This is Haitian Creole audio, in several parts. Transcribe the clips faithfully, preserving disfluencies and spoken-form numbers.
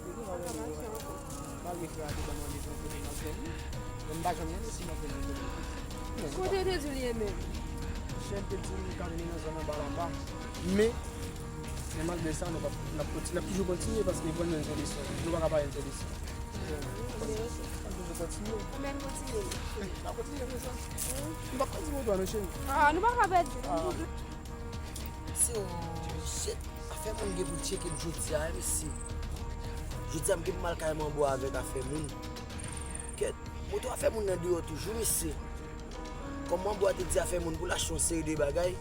Li pa ka mache ankò. Malgre frè a te ban m randevou pou demen, m ap jwenn li. Men m pa janm jwenn li, si m ap jwenn li demen. Kote yo te di w li ye menm? Chèf te di m li ka vini nan zòn anba laba. Men, men malgre sa, nou p ap, n ap konti-, n ap toujou kontinye paske fò n jwenn solisyon. Nou pa ka pa jwenn solisyon. N ap toujou kontinye. Konbyen n kontinye? N ap kontinye konsa. Nou p ap pèdi moto a non, cheri. Ah, nou pa ka pèdi. Ah. Mesye, oh, shit. Afè moun gen pou tcheke m jodi a, wi, mesye. Jodi a, m gen pou m al kay Manbo avèk afè moun. Kèt, moto afè moun nan deyò toujou, mesye. Kòm Manbo a te di afè moun pou l achte yon seri de bagay,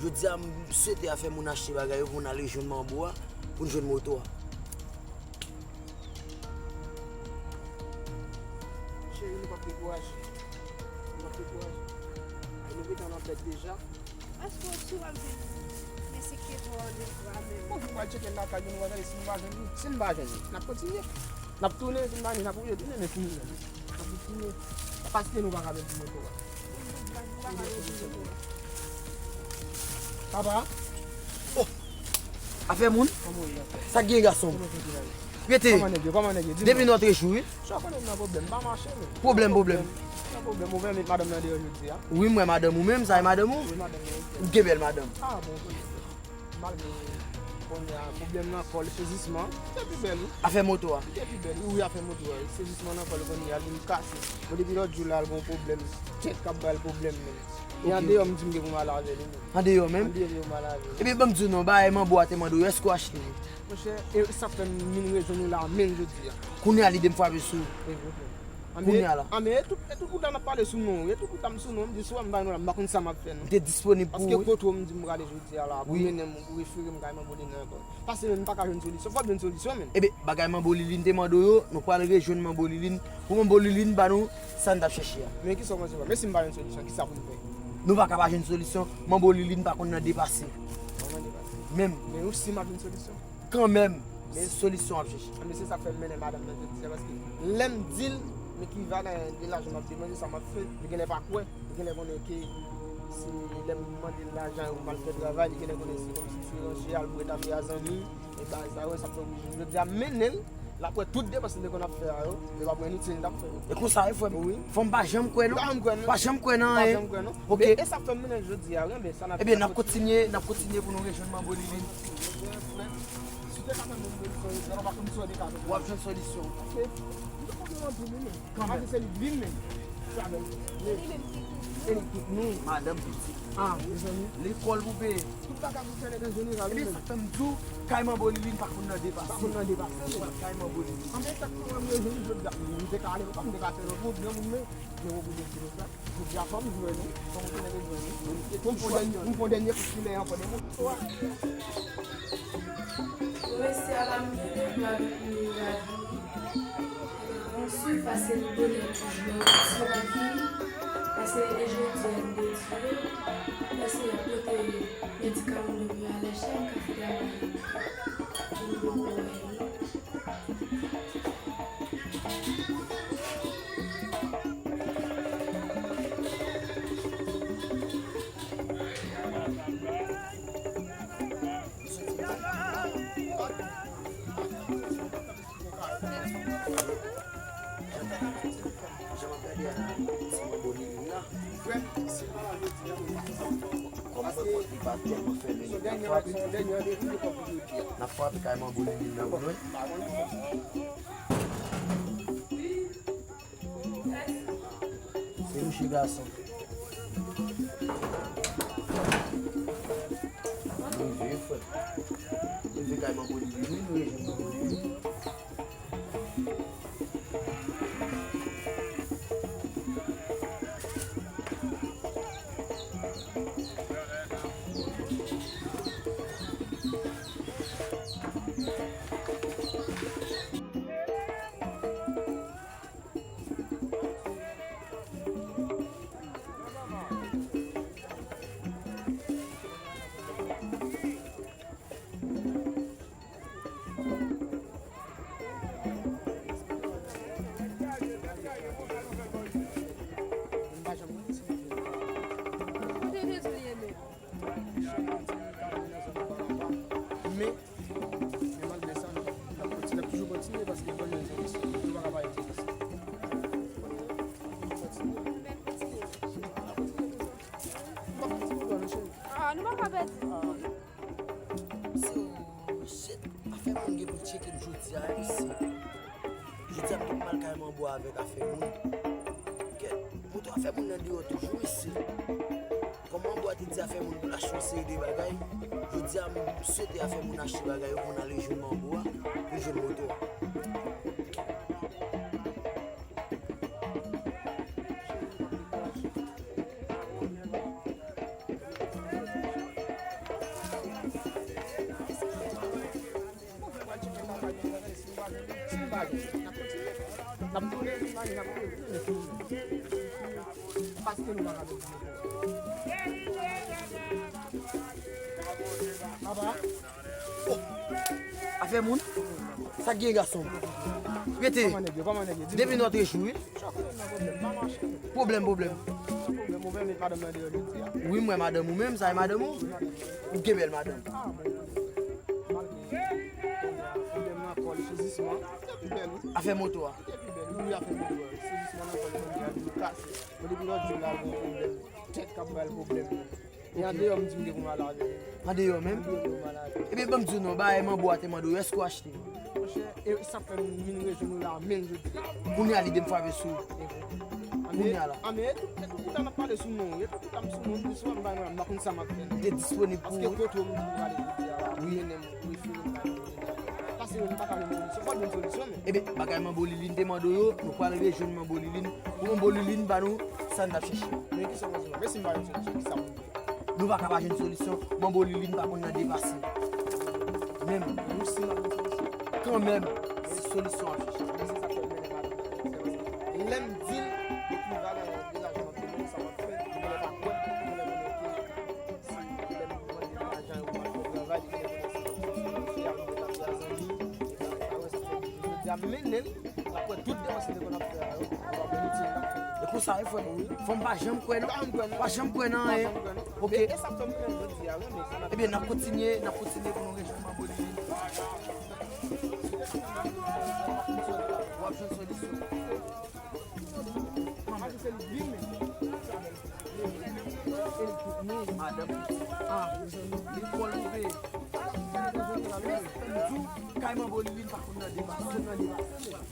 jodi a, m swete afè moun achte bagay yo pou n al rejwenn Manbo a, pou n jwenn moto a. Cheri, nou p ap dekouraje. Nou p ap dekouraje. Ay, nou gentan nan bèt deja. Èske w si w ap jwenn mesye ki te pran randevou a menm? Bon, nou pral tcheke l lakay yo, nou pral gade si nou pa jwenn li. Si nou pa jwenn li, n ap kontinye. N ap tounen, si nou pa jwenn li, n ap oblije tounen, men si nou jwenn li, n ap kontinye. Paske nou pa ka pèdi moto a. Papa? Oh! Afè moun? Kòman w ye, afè? Sa k gen, gason m? Kòman w ye? Rete. Kòman nèg yo? Kòman nèg yo? Di m non. Depi nou antre jou, wi. Sa konnen m nan pwoblèm, m pa mache, men. Pwoblèm, pwoblèm. Nan pwoblèm, ou fè met madanm nan deyò jodi a? Wi, m wè madanm ou menm, sa e madanm ou? Wi, madanm mwen, wi. Ou gen bèl madanm. Ah, bon, konnen. Malgre kounye a, pwoblèm nan kò l, sezisman, li te pi bèl, wi. Afè moto a? Li te pi bèl, wi, wi, afè moto a, wi. Sezisman nan kò l, kounye a, li kase. Bon, depi lòt jou la, l gen yon pwoblèm. Tèt k ap ba l pwoblèm, men. E andeyò, m di m gen pou m ale avè li, men. Andeyò menm? Andeyò, m gen pou m ale avè li. Ebyen, ban m di w non, bagay Manbo a te mande w yo, èske w achte li? Monchè, e sa k fè m vin rejwenn ou la menm jodi a. Kounye a, lide m frape sou ou. Kounye a la. Anben, e tout, e tout koutan n ap pale sou non, e tout koutan m sou non, m di si w wè m pa nou la, m pa konn sa m ap fè non. M te disponib pou ou, wi. Paske kote w m di m prale jodi a la, pou mennen m, ou refere m kay Manbo li nan ankò. Pase menm m pa ka jwenn solisyon, fò m jwenn solisyon menm. Ebyen, bagay Manbo Lilin te mande w yo, nou pral rejwenn Manbo Lilin, pou Manbo Lilin ba nou sa n t ap chèche a. Men kisa w panse, men si m pa jwenn solisyon, kisa pou m fè? Nou pa ka pa jwenn solisyon, Manbo Lilin pa konn nan depase. Pa nan depase. Menm. Men ou si m ap jwenn solisyon? Kanmenm, se solisyon w ap chèche. Men se sa k fè m mennen madanm nan jodi a, paske lè m di l, men ki valè de lajan m ap depanse, sa m ap fè, li genlè pa kwè, li genlè konnen ke si lè m mande l lajan, yo mal fè travay, li genlè konnen se kòmsi m se ranje, al bwè kafe a zanmi, e bagay sa yo, sa k fè oblije jodi a m mennen l, l ap wè tout depans m te konn ap fè a yo, li p ap wè initil m t ap fè yo. E konsa wi, frè m. Wi. Fò m pa janm kwè non. Pa janm kwè non. Pa janm kwè nan anyen. Pa janm kwè non. Ok. E, e sa k fè m mennen l jodi a, wi, men sa n ap fè. Ebyen, n ap kontinye, n ap kontinye pou nou rejwenn Manbo Lilin. Si w te ka tann mwen, mwen, mwen, mwen, w ap jwenn solisyon. Paske m te pwoblèm anpil, wi, men. Kanmenm. Paske se li k vin, men. Se avè l. E li k tout nou. Madanm, pitit. Ah, mezanmi. Lekòl pou peye. Tout bagay pou fè nèg an jeneral, wi, men. Ebyen, sa k fè m di w, kay Manbo Lilin pa konn nan depase. Pa konn nan depase, men. Kay Manbo Lilin. Anben, sa k fè m rejwenn li jodi a, m te ka ale, m te ka fè lòt wout, granmoun, men, men w oblije di nou sa. Jodi a fò m jwenn ou, fò m konnen bezwen ou. Pou m fè dènye, pou m fè dènye kout filè ankò de moto a. Mesye a pa m tande m avèk nou lavi. Bon sou pase l bonè toujou nan ti lavi. Pase e jodi a m detire. Pase y ap pote medikaman nou pou y al achte, m ka fè travay. M poko wè li. Kòm mwen kont li pa tèlman fèmen, n ap frape kay Manbo Lilin nan vre. Se mouche gason. Nou rive, frè. Nou rive kay Manbo Lilin, wi, nou rejwenn Manbo Lilin. Tcheke m jodi a, wi, mesye. Jodi a, m te mal kay Manbo avèk afè moun. Kèt, moto afè moun nan deyò toujou, mesye. Kòm Manbo a te di afè moun pou l achte yon seri de bagay, jodi a, m swete afè moun achte bagay yo pou n al rejwenn Manbo a, pou l jwenn moto a. Afè moun? Sa k gen, gason? Rete. Depi nòt rejou, wi. Pwoblèm, pwoblèm. Wi, m wè madanm ou menm, sa e madanm ou? Ou gen bèl madanm. Afè moto a. Ok. Andeyò menm? Ebyen, ban m di w non, bagay Manbo a te mande w yo, èske w achte? Monchè, e sa k fè m vin rejwenn ou la menm jodi a. Kounye a lide m frape sou ou. Kounye a la. Anben, e tout, e tout kouta n ap pale sou non, e tout kouta m sou non, m di sou m bay non, m pa konn sa m ap fè. M te disponib pou ou. Paske kote w m di m prale jodi a la, wi, mennen m, refere m bay non. Pase yo, nou pa ka jwenn solisyon, fò n jwenn solisyon, men. Ebyen, bagay Manbo Lilin te mande w yo, nou pral rejwenn Manbo Lilin. Pou Manbo Lilin ba nou sa n t ap chèche. Men ki sa w panse? Men si m pa jwenn solisyon, ki sa pou m fè? Nou pa ka pa jwenn solisyon. Manbo Lilin pa konn nan depase. Menm. Kanmenm, se solisyon ap chèche. Lè m di l, ekivalan an degaje nan tèt mwen, sa m ap fè, li genlè pa kwè, li genlè konnen ke si lè m mande lajan yo pou m al fè travay, li genlè konnen se kòmsi se yon fè a m te ka fè a zanmi, epi apre sa fè jodi a m mennen l. Apre tout depans li te konn ap fè a yo, li pa konn itil l ap fè. E konsa wi, frè m. Fò m pa janm kwè non. Pa janm kwè non. Pa janm kwè nan anyen. Ok. E, e sa k fè m konnen jodi a, wi, men sa n ap. Ebyen, n ap kontinye, n ap kontinye pou nou rejwenn Manbo Lilin. W ap jwenn solisyon. Madanm. Ah, li kòl koupe. Mezanmi, kay Manbo Lilin pa konn nan depase.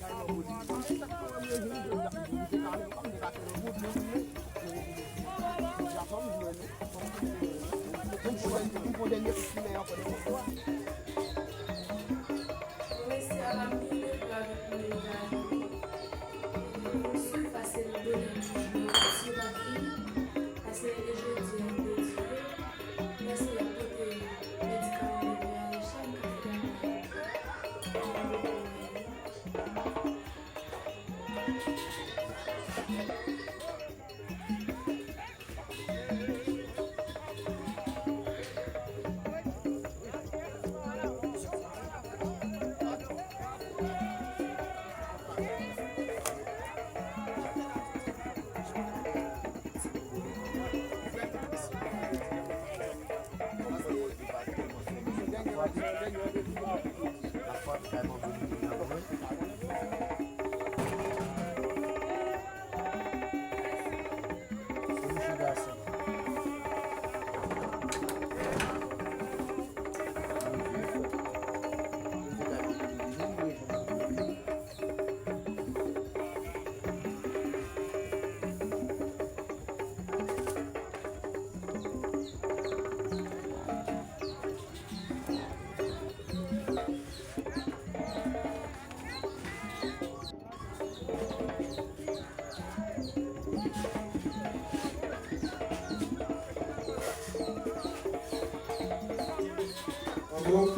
Kay Manbo Lilin. Mwen se a la mouye pou avèk mwen yo. Epi pou m swiv pase l bonè toujou, si l ap vini, pase e jodi a m te di yo, mèsi y ap pote medikaman yo pou y ale chè, m ka fè travay. Bravo.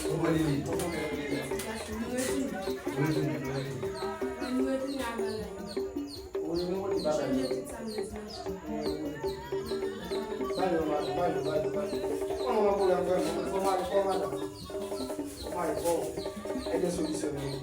Ou pran li menm. Nou retounen. Nou retounen, nou retounen. Nou retounen a bagay. Ou retounen, ou retounen bagay. Chanje tout sa m bezwen achte. Ba yo, ba yo, ba yo, ba yo, ba yo. Kòman w ap pwoblèm vrèman? Fò m ale, fò m ale. Fò m ale, fò. E gen solisyon menm.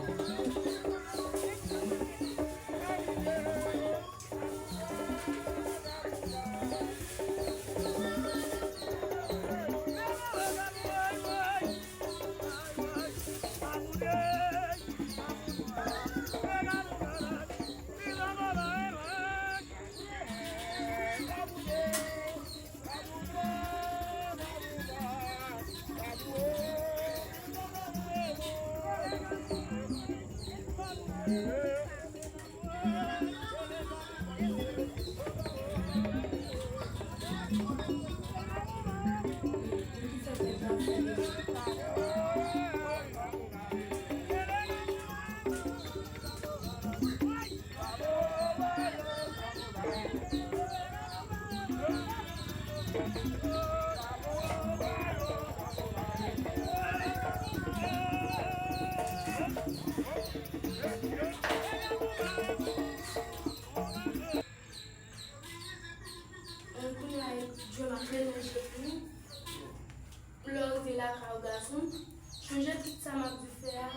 Kounye a, Djòl ap melanje pou ou. Lè w rive lakay ou, gason, chonje tout sa m ap di w fè a,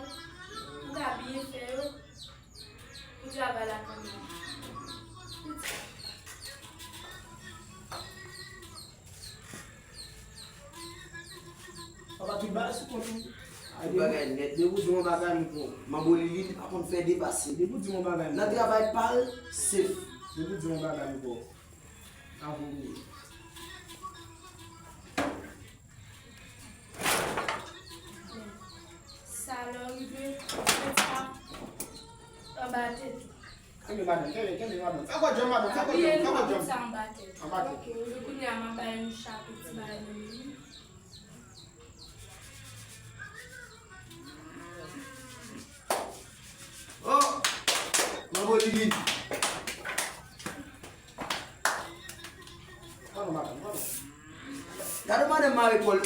ou ka byen fè yo pou travay la kanmenm. Papa, tout bagay sou kont ou. Tout bagay nèt. Depi w di yon bagay, m pou Manbo Lili, li pa konn fè depase. Depi w di yon bagay, m pou. Nan travay pa l, safe. Depi w di yon bagay, m pou. Avouye. Sa lè w rive, mete sa anba tèt ou. Kenbe madanm, kenbe, kenbe madanm. Fè kò djanm, madanm, fè kò djanm, fè kò djanm. Sa anba tèt. Anba tèt. Ok, kounye a m ap bay yon chape ti bagay nan men li. Oh! Manbo Lili. Pardon, madanm, pardon. Gade madanm mare kò l.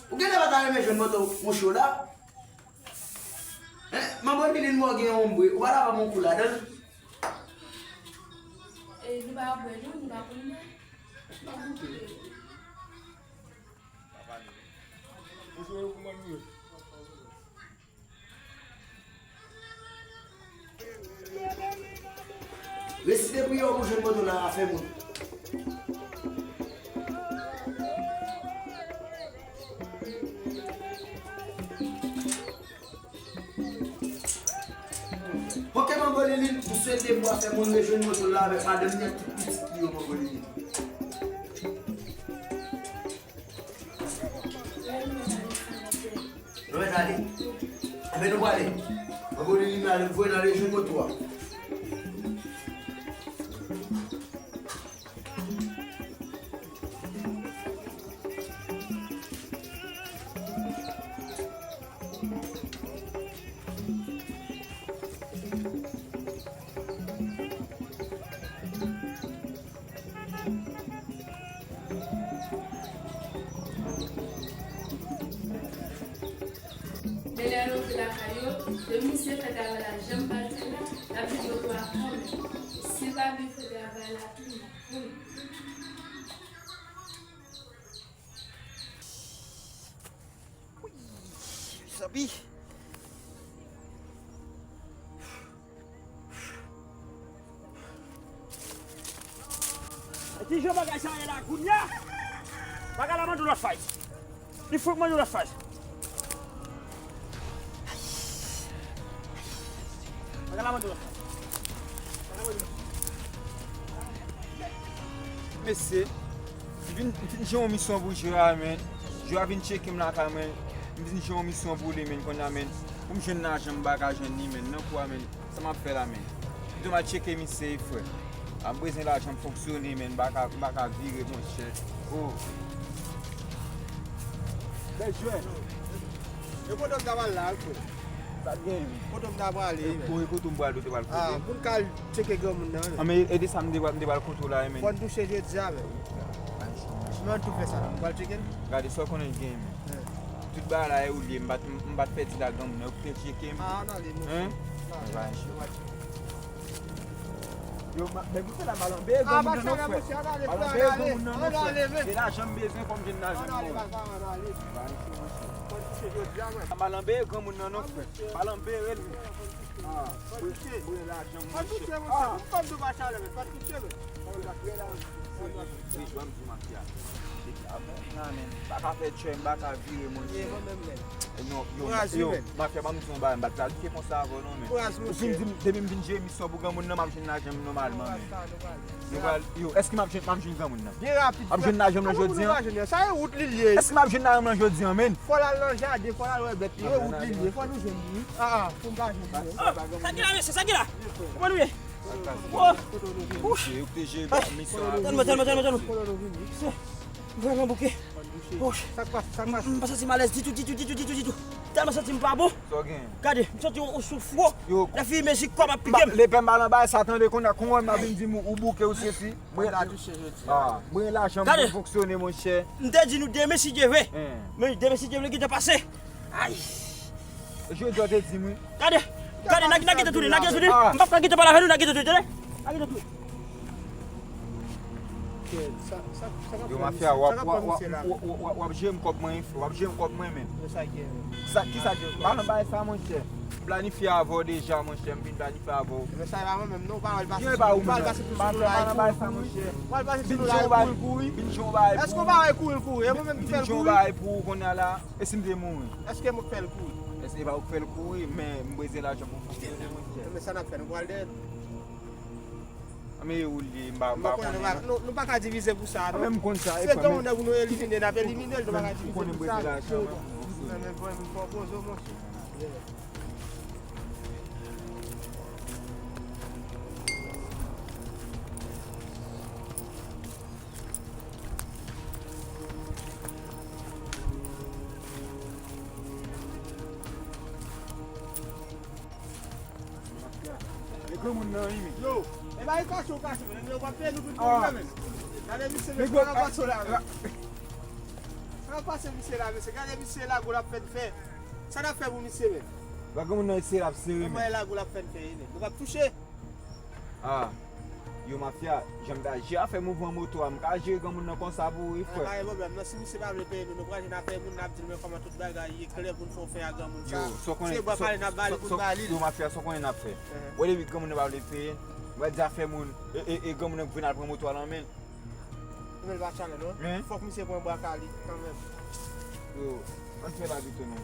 Ou genlè pa ta renmen jwenn moto mouche w la. Hein? Manbo Lili, mwen gen yon bwe. Ou pa ta ban m yon kou ladan l? E, li pa bwè, non, li pa konn bwè. Li pa konn bwè. Resite priyè w pou jwenn moto la, afè moun. Ok, Manbo Lili, m swete pou afè moun rejwenn moto la avèk madanm li ak tout pitit li yo, Manbo Lili. Nou mèt ale. Enben, nou prale. Manbo Lili, m ale, m voye n ale jwenn moto a. Men lè yo rive lakay yo, depi misye fè travay la jan m pral fè la, l ap vin moto a kanmenm. Si l pa vin fè travay la tou, non. Wi, mezanmi. E kijan bagay sa ye la kounye a? Bagay la mande yon lòt faz. Li fout mande yon lòt faz. Bagay la mande yon lòt faz. Mesye, m vin, m vin jwenn yon misyon pou Jera, men. Jera vin tcheke m lakay mwen. M vin jwenn yon misyon pou li, men, kounye a, men. Pou m jwenn lajan, m pa ka jwenn li, men. Nan kou a, men. Sa m ap fè la, men? Pito m al tcheke misye, frè. M bezwen lajan m fonksyone, men. M pa ka, m pa ka vire, monchè. Oh. Bèl jwè. E kote w ta pral la, frè? Sa t gen? Kote w ta prale, men? E kote m pral, ou te pral kote? Ah, pou n ka al tcheke granmoun nan, men. Ah, men e de sa m te pral, m te pral kote w la, men. Fò n touche jodi a, men. Men tou fè sa la, m pral tcheke l. Gade sa w konnen l gen, men. Tout bagay la e ou l ye, m pa t, m pa t pèdi la granmoun nan, yo kite tcheke m. Ah, ann ale, monchè. Hein? Ann ale, ann ale. Yo, ma, men monchè la, m al anbe granmoun nan non, frè. M al anbe granmoun nan non, frè. E lajan m bezwen, fò m jwenn lajan m. Ann ale, papa, ann ale. M al anbe granmoun nan non, frè. M al anbe l. Ah, mwen, mwen lajan m, monchè. Ah. Fò m di w pa chalè, men. Fò m di w pa chalè, men. Wi, jwè m di mafya. Amen. Pa ka fè tchè, m pa ka vire, monchè. Ye, mwen menm, menm. Non, yo, Kouraj, yo, wi, menm. Mafya, pa m di yon bagay, m pa t planifye konsa avè w, non, men. Kouraj, ou fin monchè. Di m, depi m vin jere misyon pou granmoun nan, m ap jwenn lajan m nòmalman, men. Nou pral, nou pral. Nou pral, yo, èske m ap jwenn, m ap jwenn granmoun nan? Byen rapid. M ap jwenn lajan m nan jodi a? Sa e wout li ye. Èske m ap jwenn lajan m nan jodi a, menm? Fò l al nan jaden, fò l al wè bèt li, e wout li ye, fò nou jwenn li. Ah, ah, pou m pa jwenn li. Ah, sa ki la, mesye, sa ki la? Kòman nou ye? Oh. Tann mwen, tann mwen, tann mwen, tann mwen. Vrèman bouke. Oh. Sa k pase, sa k pase? M pa santi m alèz ditou, ditou, ditou, ditou, ditou. Tèlman santi m pa bon. Sa w gen? Gade, m santi yon, yon souf wo. Yo. Lè fini mizik kò m ap pike m. Lepè m pa nan bagay sa, tande, kounye a, kounye a, m ap vin di m ou bouke, ou sesi. Mwen la touche jodi a. Ah, mwen la, jan m fonksyone, monchè. M te di nou demen, si Dye vle. Men demen, si Dye vle, gentan pase. Ay! E jodi a w te di m wi. Gade! Gade, n a, n a gentan tounen, n a gentan tounen. Ah. M p ap ka gentan pale avè nou, n a gentan tounen, tande? N a gentan tounen. Yo, mafya, w ap, w ap, w ap, w ap, w ap, w ap jere m kòb mwen, w ap jere m kòb mwen, men. Sa, kisa ki, pa nan bagay sa, monchè. M planifye avè w deja, monchè, m vin planifye avè w. Men sa e pa mwen menm, non, ou pa wè l pase sou nou la, kouri, kouri. Ou pa wè l pase sou nou la, kouri, kouri. Èske ou pa wè kouri l kouri? E mwen menm ki fè l kouri? Pou ou kounye a la. E si m te mouri? Èske m k fè l kouri? Èske e pa ou k fè l kouri, men m bezwen lajan pou m fonksyone, monchè. Men sa n ap fè, nou pral dèyè l. Men e ou l ye, m pa, m pa konnen. Nou, nou pa ka divize pou sa, non. Men m konn sa, e pa menm. Se granmoun nan pou nou elimine, n ap elimine l, nou pa ka divize pou sa. Ou konnen m bezwen lajan, men m fonksyone. Men, men, bon, m pwopoze w, monchè. E granmoun nan wi, men. Yo, e pa yon kache w kache, men yo pa peye nou tout moun, men. Gade misye, men, sa ka pase la, men. Sa ka pase misye la, mesye. Gade misye la, gwo l ap fè n fè. Sa n ap fè pou misye, men? Ba granmoun nan eseye l ap sere, men. Mwen la, gwo l ap fè n fè, men. Nou p ap touche. Ah, yo mafya, jan m ta jere afè mouvman moto a, m ka jere granmoun nan konsa pou ou wi, frè. Pa gen pwoblèm, non, si misye pa vle peye nou, nou pral jwenn afè moun, n ap di l, men kòman tout bagay ye klè pou n fè yon fen a granmoun sa. Yo, sa w konnen, se bwa pale n ap ba li pou n ba li l. Yo, mafya, sa w konnen n ap fè. Wè depi granmoun nan pa vle peye n, m pral di afè moun, e, e, e granmoun nan vin al pran moto a nan men l. Men l pa challenge, non. Fòk misye pran bwa kale kanmenm. Yo, ann fè la pito, non.